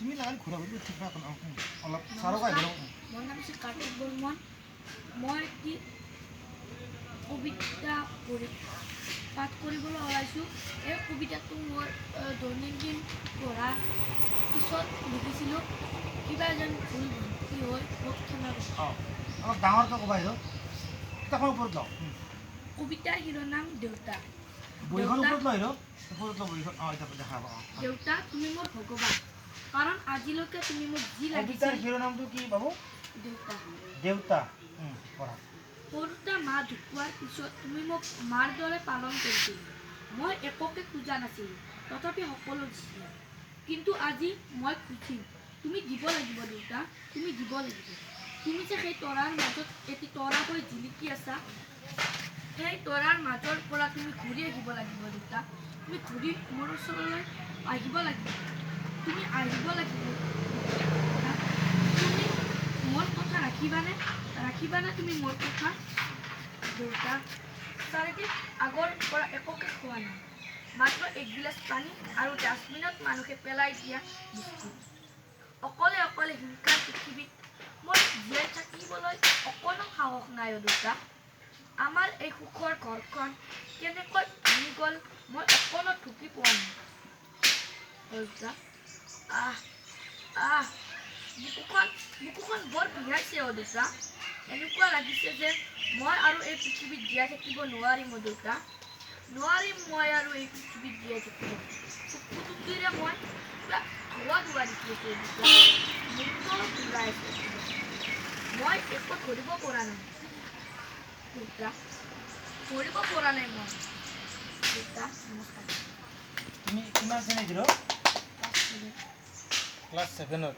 তুমি লাগালি ঘূৰা ঘূৰি থাকিবা অলপ ছাৰক আহিব। মোৰ নাম হৈছে কাৰ্তিক বৰ্মন। মই এটি কবিতা পঢ়ি পাঠ কৰিবলৈ ওলাইছোঁ। এই কবিতাটো মোৰ দৈনন্দিন পঢ়াৰ পিছত লিখিছিলোঁ। কিবা যেন ভুল ভ্ৰান্তি হয়, মোক ক্ষমা কৰিব। অঁ, অলপ ডাঙৰকৈ ক'বা। আহিব, কিতাপখন ওপৰত লওঁ। কবিতাৰ শিৰোনাম দেউতা। বহীখন দেউতা। ওপৰত লৈ আহিব, ওপৰত লওঁ বহীখন। অঁ, এতিয়া দেখা পাব। অঁ। দেউতা, তুমি মোৰ ভগৱান, কাৰণ আজিলৈকে তুমি মোক যি কবিতাৰ লাগিছিল। শিৰোনামটো কি বাবু? দেউতা। দেউতা। পঢ়া। সৰুতে মা ঢুকোৱাৰ পিছত তুমি মোক মাৰ দৰে পালন কৰিছিলা। মই একোকে খোজা নাছিলোঁ, তথাপি সকলো দিছিলা। কিন্তু আজি মই খুজিম, তুমি দিব লাগিব দেউতা, তুমি দিব লাগিব। তুমি যে সেই তৰাৰ মাজত এটি তৰা হৈ জিলিকি আছা, সেই তৰাৰ মাজৰ পৰা তুমি ঘূৰি আহিব লাগিব দেউতা। তুমি ঘূৰি মোৰ ওচৰলৈ আহিব লাগিব। তুমি আহিব লাগিব দেউতা। তুমি মোৰ কথা ৰাখিবানে? ৰাখিবানে তুমি মোৰ কথা দেউতা? 4 দিন আগৰ পৰা একোকে খোৱা নাই, মাত্ৰ এগিলাচ পানী আৰু ডাষ্টবিনত মানুহে পেলাই দিয়া বিস্কুট। অকলে অকলে হিংসাৰ পৃথিৱীত মোৰ জীয়াই থাকিবলৈ অকণো সাহস নাই অ' দেউতা। আমাৰ এই সুখৰ ঘৰখন কেনেকৈ ভাঙি গ'ল, মই অকণো ঢুকি পোৱা নাই দেউতা। আহ আহ, বুকুখন বুকুখন বৰ বিষাইছে অ' দেউতা। এনেকুৱা লাগিছে যে মই আৰু এই পৃথিৱীত জীয়াই থাকিব নোৱাৰিম অ' দেউতা। নোৱাৰিম মই আৰু এই পৃথিৱীত জীয়াই থাকিব। চকু দুটিৰে মই কিবা ধোঁৱা ধোঁৱা দেখি আছোঁ অ' দেউতা। মূৰটো অলপ ঘূৰাই আছে। মই একো ধৰিব পৰা নাই দেউতা, ধৰিব পৰা নাই মই দেউতা। নমস্কাৰ। তুমি কিমান শ্ৰেণীত? Class 7। Class ছেভেনত।